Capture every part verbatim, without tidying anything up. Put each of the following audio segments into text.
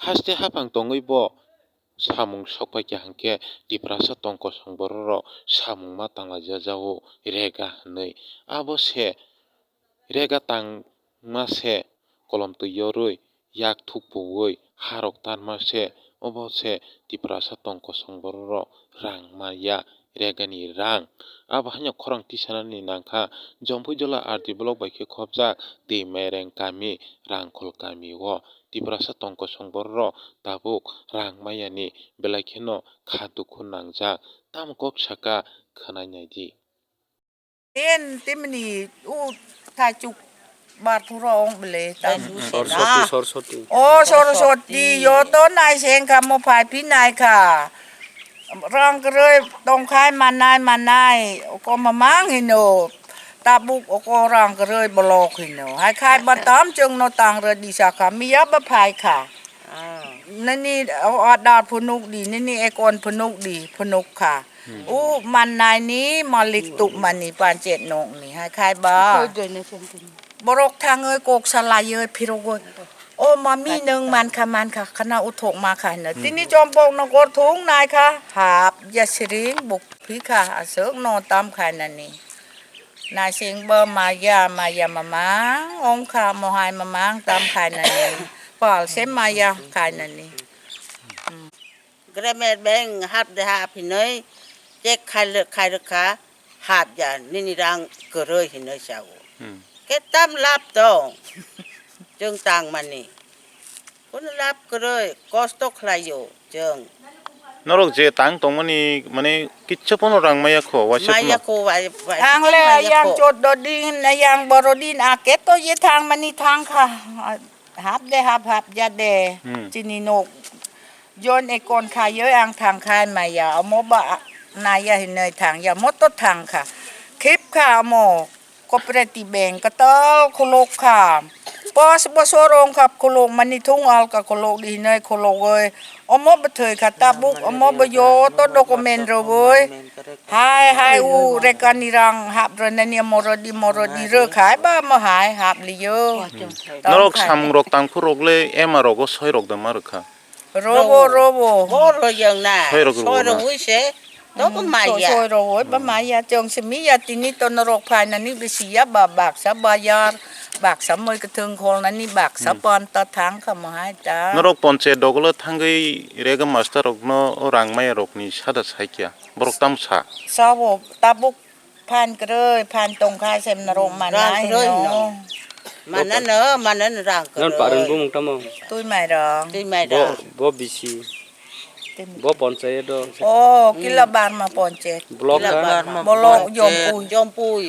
Haste haphang tongwi bo samung sokpaikha hwnkhe Tiprasa tong kosong bororok samung ma tanglaijajao rega hwnwi. Abo se rega tangma se kolom twi yorwi yak thukpuwi harok tarma se, obo se Tiprasa tong kosong bororok rang maya, regani rang. Abo haino khorang tisanani nangkha, Jompui Jola R D block bai khe khopjak Twi Mereng kami, Rangkhol kami o Tiprasa tong kosong bororok tabuk rang mayani belai kheno kha dukhu nangjak. Tamo kok saka khwnai naidi. Ten timni u thaichuk bar phuro ong bele ta. Soroswati, Soroswati. O Soroswati, yo to nai seng kha mo phai phi nai kha. Rang kwrwi tongkhai manai manai, oko mamang hino. Tabuk oko rang kwrwi block hino. Hai khai ba tam chwngno tang rwdi sakha, miya ba phai kha. Nini o adar phunuk di, nini ekon phunuk di, phunuk kha. U mannai ni malik tuk mani panchet nok ni, hai khai ba. Borok thangwi kok salaiwi phirogwi. O mami nwng mankha, mankha, khana uthok ma kha hino. Tini chompok no gor thung nai kha, hap ya siring buk phi kha, aswk no tam khai nani. Naising bo maya, maya mamang, ong kha mohai mamang tam khai nani. Pal se maya khai nani. Gramer bank hap de hap hinoi check khai khai rwkha, hap ya nini rang kwrwi hinoi sao. Khe tam lap tong. Chwng tang mani. Kono lap kwrwi kosto khlaio chwng. Norok je tang tongmani mane kichcha pono rang maya kho waisa. Maya kho wai wai. Ang le maya yang kho. Choddo din yang boro din ake to ye thang mani thang kha. Hap de hap hap ja de. Chini nok. Jon ekon khayo ang thang khai maya, omo ba naya hinoi thang ya, mo to thang kha. Khip kha omo cooperative bank katal khulok kha. Pas bosor ong kha khulok mani thung al ka khulok di hinoi khulok oi. Omo bwthoi kha tabuk, omo bo yo to document rogoi. Hai hai u rekani rang hap roi nani omo rodi mo rodi rw khai ba mo hai hap liyo. Norok samung rok tang phuru rok le ema rogo soi rok da ma rwkha. Robo, robo. Bo royang na. Soi rok rwo na. Soi rok wi se. Dobo maya. Soi rok wi ba maya. Chwng simi ya tini to norok phainani bisi ya ba baksa bayar. Baksa moi kwthwng kholnani baksa panta thang kha mo hai ta. Norok ponche dogolo thangwi rega master rokno o rang maya rokni sada saikya. Borok tamo sa. Sabo tabuk Phan kwrwi, phan tongkha sem norok manai hino. Manano, manano rang kwrwi. Non parwng bumung tamo? Twi mairong. Twi mairong. Bo, bo bisi. Bo ponchayat do. Oh, Kila Barma ponchayat. Block Kila ka? Barma Bolok ponchayat. Jompui. Jompui.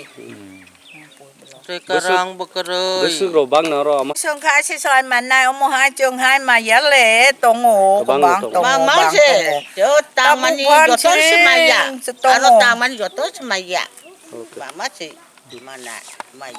Teka rang bo kwrwi. Bwswk rok bang na oro ama. Songkha se sai manai omo hai chwng hai maya le tongo. Kwbang kwbang tongo. Tongo, bang se. Tongo. Yo tangmani joto se maya. Tabuk phan se tongo. Aro tangmani joto se maya. Okay. Mama se mana maya.